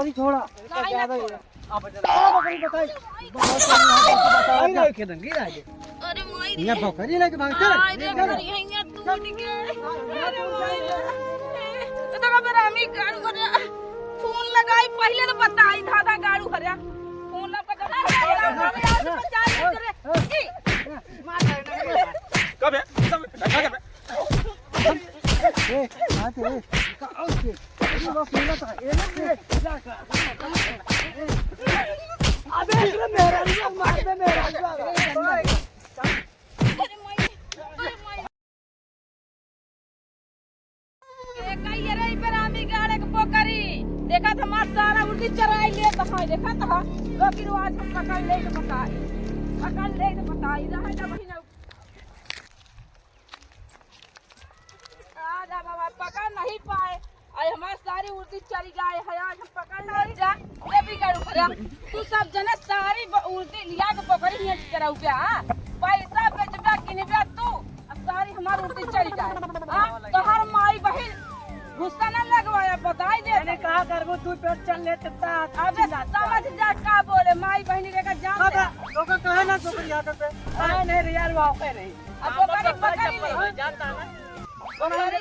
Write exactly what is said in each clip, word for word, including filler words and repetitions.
बकरी छोड़ा। नहीं, ज्यादा ना ही है। छोड़ा। आप बता। अरे बकरी बताई। बहुत सारी यहाँ पर बताओ। नहीं रखे दंगी राजे। अरे माई रे। यहाँ बकरी लेके भाग, चल। आय रे, चल। बकरी है, यहाँ टूट गए। अरे माई रे। तो तोरा बेरा हम ही गाड़ू करे। फोन लगाई, पहले तो बताई, दादा गाड़ू करे। फोन ना पकड़। कब है? कब है? ए, कहाँ थे? ए, का-, ओके। ये बस मेरा था। ए, ए, जा, जा, जा। अबे, मेरा, मेरा, मार दे, मेरा, मेरा। ए, कहिए रे, ई बेर आमी गाड़े के पोकरी। देखत हमार सारा उर्दी चराई लेत है, देखत ह। लेकिन आज हम पकड़ ले के पकाई। पकड़ ले के पकाई। रहे जा बहिन। आज अब हम पकड़ नहीं पाए। आज हमार सारी उर्दी चरी गए है, आज हम पकड़ नहीं जा। ये भी गड़ू भरा। तू सब जने सारी ब-, उर्दी लिया के पोकरी हियाँ चराऊ बे, हाँ? पैसा बेचबे, किनबे तू। अब सारी हमार उर्दी चली जाए। हाँ, तोहर माई बहिन गुस्सा न लगवाया, बताई दे। अरे का करबो, तू पेट चल ले तब तक अबे चिल्लाता। समझ जा का बोले, माई बहिनी के का जान ले। तो का कहे ना तो यहाँ पे। अरे नहीं रे यार, वो पे नहीं। अब हम बकरी तो पकड़ पकड़ ले। ले। जाता ना। बकरी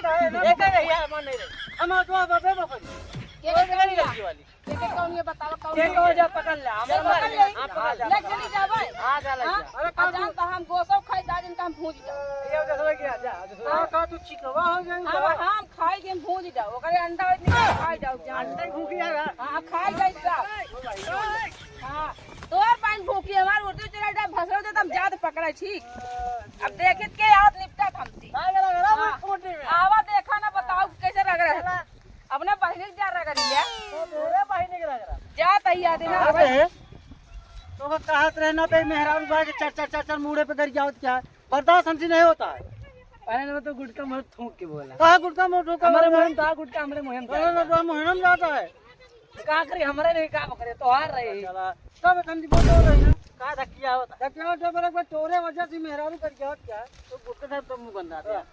एक है यार, मन नहीं रे। हम तो बबे बकरी। के के कौन कौन गलती वाली? के के कौन ये बताओ, कौन के ये? कौन जा पकड़ ले, हम चल पकड़ ले। हम पकड़ ले। ले चली जाबे। हाँ, जा ले हाँ? जा। अरे, आ का जान तू तो हम गोसो खाई, जा जिनका हम भूज जाओ। ये उधर से गया, जा, उधर से हाँ। गया। का तू चिकवा हो जाए, हाँ, जा। हाँ, हम खाई दिन भूज जाओ, ओकरे अंडा और निकाल खाई जाओ, जा। अंडा ही भूखी है, हाँ। हाँ, खाई जाए सब। ओ भाई, ओ भाई। हाँ, तोर पाइन भूखी, हमार उर्दी चला जाए, भसरो दे, तब जात पकड़ा, ठीक। अब देखित के आवत निपटत हमसे। का गला गला हाँ। वो खूंटी में। आवा देखा ना, बताओ कैसे रगड़ा है। अपने बहिनी के जा रगड़ी ले। तो मेरे बहिनी के रगड़ा। जा तैयार है ना, हाँ, भाई। बे। तो वो कहत रहे ना बे, मेहरारू बा के चर, चर, चर, चर मुड़े पे गरियावत क्या है? बर्दाश्त हमसे नहीं होता है। अरे ना, तो गुटखा मत थूक के बोला। कहाँ गुटखा मत थूक के हमारे बोला? मुहिम था, गुटखा हमारे मुहिम था। अरे ना, तो मुहिम जाता है। का करी, हमारे नहीं का करे, तोहार रही। चला, सब संदीप बोल रही ना। का धकिया होता? धकिया होता, बोला, कोई तोरे वजह से मेहरारू गरियावत क्या है? तो गुटखा साहब तो मुंह गंदा था। हाँ।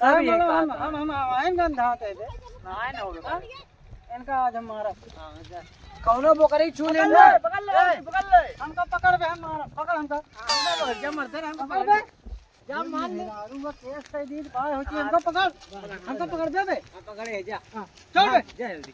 सब अरे यही बोलो, हम, कहता है। हम, हम आवाइन गंधात है बे। आवाइन हो गया। इनका आज हम मारा। हाँ, जा। कौनो बोकरी छू पकड़ लेना। ले, पकड़ ले, ए, पकड़ ले। हमका पकड़ बे, हम मारा, पकड़ हमका। हमका पकड़, जा मरते रहे, हमका पकड़ पकड़ बे। बे। जा मार ले। मेहरारू का केस कई दिन बाय होती है, हमका पकड़। हमका पकड़ बे बे। हाँ, पकड़े, जा। हाँ, चल बे। हाँ, जा जल्दी।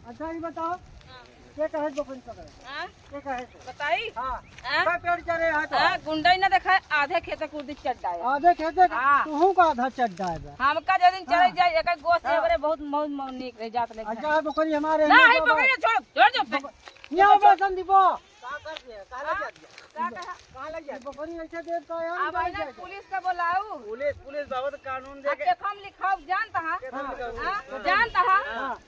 अच्छा, ये बताओ, हाँ। के कहे बकरी पकड़े? हाँ? के कहे से? बताई? हाँ। हाँ? का पेड़ चरे है तो? हाँ, गुंडई ना देखाए, आधे खेते कुर्दी चढ़ जाए। आधे खेते हाँ। तुहू का आधा चढ़ जाए बा। हमका जे दिन चढ़ हाँ। जाए, एक गोस हाँ। एवरे बहुत मौज मौज नीक रह जात लेके। अच्छा, है बकरी हमारे ना, नहीं है बाबा। बकरी छोड़, छोड़ दो। बक-, यहाँ बा संदीपो। का कर दिया? कहाँ लग हाँ? जा दिया? का कहा? कहाँ लग जा? बकरी ऐसे देव का यार, अब नहीं आइना जाए। पुलिस का बोलाऊ। पुलिस, पुलिस बाबा तो कानून अब देखे। केथम लिखाऊ जानता है? केथम हाँ। लिखाऊ। हाँ? हाँ। जानता है? हाँ।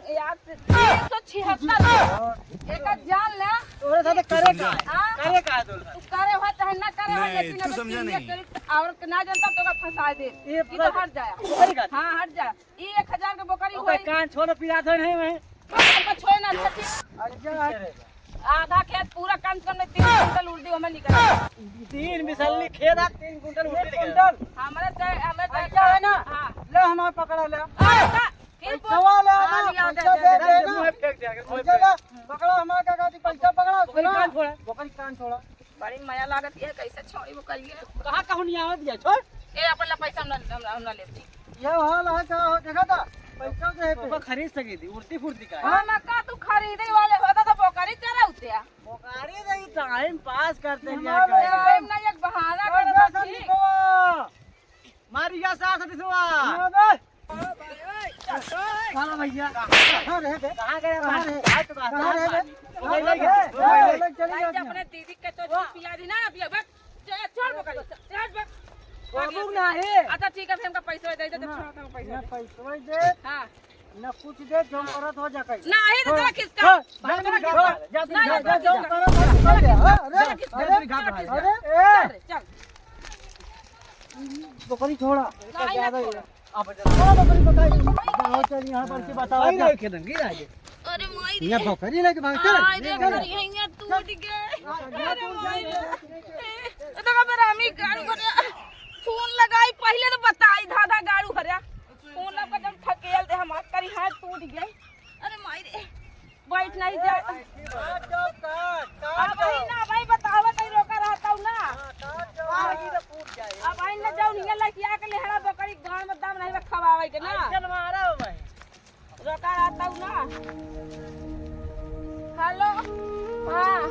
यार, तीन सौ छिहत्तर। एक जान ले। तोरे साथे करे का है? हाँ? करे का है तोरे साथे? तू करे हो चाहे ना करे हो, नहीं, लेकिन तू अगर समझा तीन नहीं। एक औरत के ना जानता तो का फंसा दे। ये ये तो पूरा हट जाए। करे का? हाँ, हट जाए। ये एक हजार के बकरी ओकर होई। कान छोड़, पिरात होई नहीं मैं। हमको छोड़ ना सकी। अरे जा। आधा खेत पूरा कम से कम तीन कुंटल उर्दी हमें निकल। तीन बिसल्ली खेत आ, तीन कुंटल उर्दी निकल। कुंटल। हमारे चाहे, हमें चाहे ऐसा है ना? हाँ। ले हमार पकड़ा ले। अरे का? फिर पैसा वाला है ना, हाँ, लिया, दे, पैसा दे, दे, दे, दे दे, ना। मुँह फेंक दे, अगर मुँह पैसा फेंक। ला, पकड़ा हमार काका जी, पैसा पकड़ा, ओकरी सुना? कान छोड़ा। ओकरी कान छोड़ा। बड़ी मया लागत है, कैसे छोड़ी वो करिए। कहाँ कहूँ नहीं आवत है, छोड़। ए, अपन ला पैसा हम ना, हम ना, हम ना लेती। ये हाल है का हो, देखा था? पैसा दे दे। ओकर खरीद सकी थी, उड़ती फुर्ती का है। हाँ, ना का तू खरीदे वाले होता तो बोकरी चराउते। बोकरी नहीं, टाइम पास करते लिया हमारे कर। टाइम ना, एक बहाना बस, करता बस, थी। निको। मारिया साथ दिसवा। हाँ, बे। चलो भैया। कहाँ रहे बे? कहाँ गए? कहाँ रहे? कहाँ रहे बे? कहाँ रहे? कहाँ रहे? चली भाई, जाती अपने दीदी के तो पिया दी ना, अभी अब चल, चल बकरी, चल बक-, बाबू ना है। अच्छा ठीक है, फिर हमका पैसा दे दे, तो हाँ। छोड़ा था पैसा ना दे। पैसा दे। हाँ। ना कुछ दे, जो हाँ। करत हो जा कहीं। ना ही तो हाँ। तेरा किसका? हाँ। भाग जा, तेरा जा, किसका? जा, जा, ना, जा, ना, जा, ना, जो ना। करत हो जा कहीं। हाँ, अरे, जा, जा, अरे, जा, जा, अरे, जा। ए। चल, चल। बकरी छोड़ा। ना, ना, ज्यादा ही छोड़ा। है। आप बता। हाँ, बकरी बताइए। बहुत चली यहाँ पर से बताओ भाई, अपना। नहीं खेदन, गिरा दे। अरे माई रे। यहाँ बकरी लेके भाग, चल। आय रे, चल। बकरी है, यहाँ टूट गए। हाँ, अरे माई रे। ए, तो का बेरा हमी गाड़ू भरे। फोन लगाई, पहले तो बताई, धाधा गाड़ू भरे। फोन लगा जब ठकेल दे, हमार करी हाथ टूट गए। अरे माई रे। नहीं जाए। काट जाओ, काट, काट अब आई जाओ। ना, अब आई बतावा, कहीं रोका रहता हूँ ना। हाँ, काट जाओ, हाँ। भागी तो फूट जाए। अब आई ना जाओ, नहीं लड़किया के लेहड़ा बकरी गाँव में दम नहीं बा खवावे के ना। ऐसे मारा हो भाई। रोका रहता हूँ ना। हेलो, हाँ,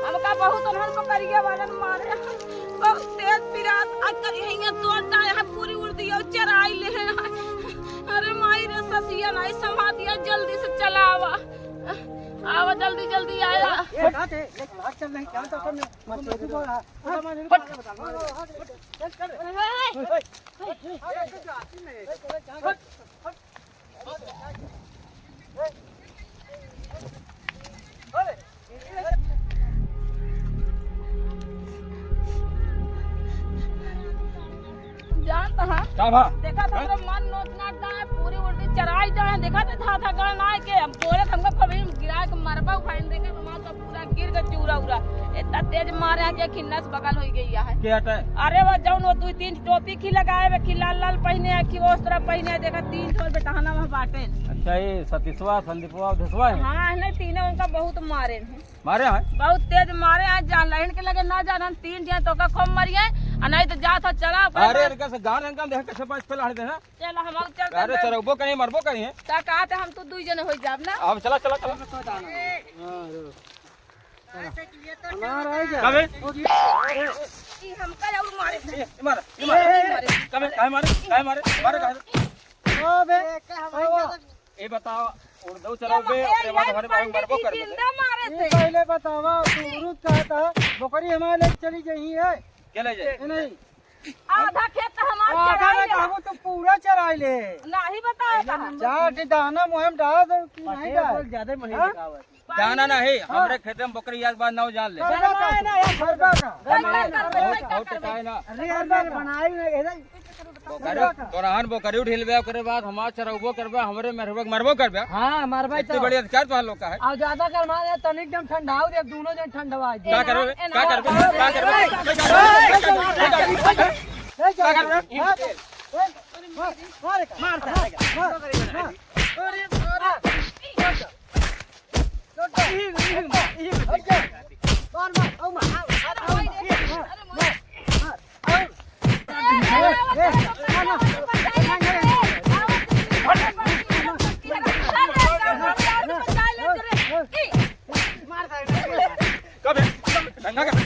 हमका बहुत अनहन बकरिया वालन मारे, बहुत तेज पिरात, आ करिया तोड़ डाले हैं, पूरी उर्दी और चराई ले हैं। अरे माई रे, ससिया नहीं संभातिया, जल्दी से चला आवा। आवा, जल्दी, जल्दी आया। ए, कहाँ थे? ले, भाग चल, नहीं, क्या तो अपन मत छोड़ दो। हाँ, हाँ, हाँ, हाँ, हाँ, चल, चल। जानत हा? का भा? देखा था, हाँ? तो मन नोच नाच डाले, पूरी उल्टी चराई डाले, देखा था, था, था, गण आए के, हम बोले, हमको कभी गिरा के मरबा उखाड़ देखे, तो वहाँ तो पूरा गिर के चूरा उरा। इतना तेज मारे हैं कि खिन्नस बगल हो गई है। के हटे? अरे, वो जौन वो दो तीन टोपी की लगाए, वे की लाल लाल पहने है, कि वो उस तरह पहने है, देखा, तीन ठो बेटहना वहाँ बाटे। अच्छा, ये सतीशवा, संदीपवा, अवधेशवा है? हाँ, नहीं, तीनों उनका बहुत मारे हैं। मारे हैं? बहुत तेज मारे हैं, जान लाइन के लगे ना जाना, तीन जन तो का खूब मरिए, आ नहीं तो जा था चला, ओकरे अरे, बाद इनका से गान इनका देख कैसे पाँच पे लाड़ देना। चल, हम आउ चल अरे, चरौबो कहीं, मरबो कहीं है। का कहते हम तो दुई जने हो जाब ना। अब चला, चला, चला। हमारा आ जा। कबे? ई हमका और मारे थे। ए, मार, ए, मार। मारे। कबे? काहे मारे? काहे मारे? मारे काहे? अबे, ए बताओ, उड़दऊ चलाओ बे, ओकरे बाद हमारे बारे में मरबो करबे। जिंदा मारे थे। पहले बतावा, तू उरुद कहता, बकरी हमारे लेके चली जाई है। के ले जाए? ए, नहीं। आधा खेत तो हमार आधा चराई ना लेला। कहबो तो पूरा चराई ले। नाही बताए कहा। चार ठे दाना मुँह में डाल दो कि नहीं डाल? ज्यादा महीने हाँ? का आवत। दाना नहीं, हाँ। हमरे खेते में बकरी एक बार नौ जान ले। करबा का? करबा का? करबा का? बहुत, बहुत करबा का? ना। अरे यार, मैं बनाई ना, इधर बोकरी, तोरहन बोकरी उठिल बे, ओकरे बाद हमार चरौबो करबे, हमरे मेहरबा के मरबो करबे। हाँ, मरबे इतनी तो। बड़ी अधिकार तोहार लोग का है। अब ज्यादा कर मारे, तनिक जन ठंडाऊ दे, दोनों जन ठंडवा जाए। का करबे? का करबे? का करबे? का करबे? मार, मार, मार, मार। कब है? दंगा कर।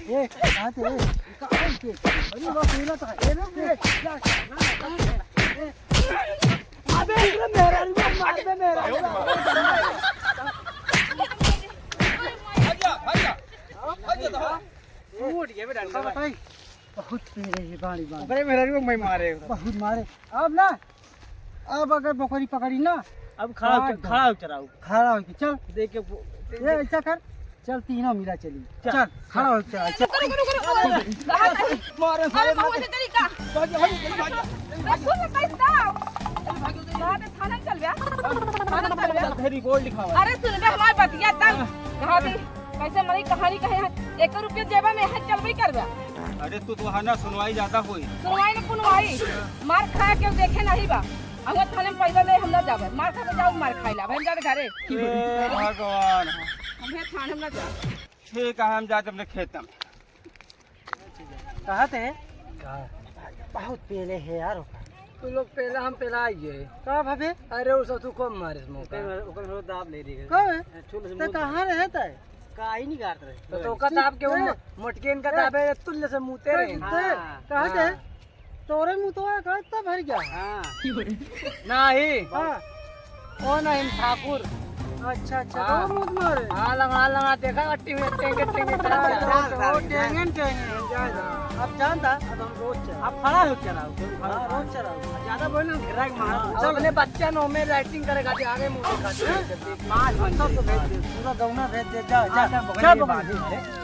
ए, कहाँ थे? ए, कहाँ थे? अरे, वो पीला था। ए, रुक रे। अबे, इधर मेहरारू को मार दे, मेहरारू। भाग जा, भाग जा। भाग जा तो। टूट गया बे डंडा। बताई, बहुत पी रही है, बाड़ी, बाड़ी। अरे, मेहरारू को मैं मारे। बहुत मारे। अब ना, अब अगर बकरी पकड़ी ना, अब खड़ा हो, काट दो। खड़ा हो चराऊ। खड़ा हो के चल। देख के वो, ये ऐसा कर, चल तीनों मिला चली। चल। चल, खड़ा हो चल, चल। रुको, रुको, रुको, रुको। मारे सारे अरे, मारे। कहाँ से चली का? भाग, भाग, भाग, भाग। बस सुन, बस जाओ। भाग, भाग। कहाँ पे थाना चल गया? थाना चल गया। तेरी गोल दिखावा। अरे सुन बे, हमार बतिया तब। हाँ। कहाँ भी? कैसे मरी कहानी कहे हैं? एक रुपया जेबा में है, चलबे करबे। अरे तू तो वहाँ ना सुनवाई ज्यादा होई। सुनवाई ना पुनवाई। मार खाए के देखे नहीं बा। हम थाने में पहले ले हम ना जाबे। मार खा के जाओ, मार खाइला। हम जाते घरे। हे भगवान। हम थाने में ना जाबे। ठीक है, हम जाते अपने खेत में। कहाँ थे? कहाँ? बहुत पहले है यार ओकर। तू लोग पहला, हम पहला आई गए। का भाभी? अरे, वो सब तू कम मारे इस मौका। ओकर, ओकर हम लोग दाब ले रही है। कब? छोले से तो मुंह कहाँ रहे थे? का ही नहीं काट रहे। तो, तो ओकर दाब के वो ए, मोटकेन का ए, दाबे तुल्य से मुँहते रहे। ए, हाँ। कहाँ थे? हाँ। तोरे मुँह तो का इतना भर गया? हाँ। नहीं। हाँ। ओ नहीं, ठाकुर। अच्छा, अच्छा, हाँ। तो मुँह मारे। हाँ, लंगड़ा, लंगड़ा देखा, अट्टी में टेंगे, टेंगे, हाँ, हाँ, हाँ, हाँ, टेंगे, टेंगे, जा, जा। अब जानता, अब हम रोज चला। अब खड़ा हो चला, हाँ, रोज चला। ज्यादा बोले ना, गिराक मार। हाँ, चल। अपने बच्चा नो में लाइटिंग करेगा, आगे मुँह दिखा दे। हाँ, मार, हम सबको भेज दे, पूरा गौना भेज दे, जा, जा, हाँ, जा, बगल जा, में बगल बात में। है।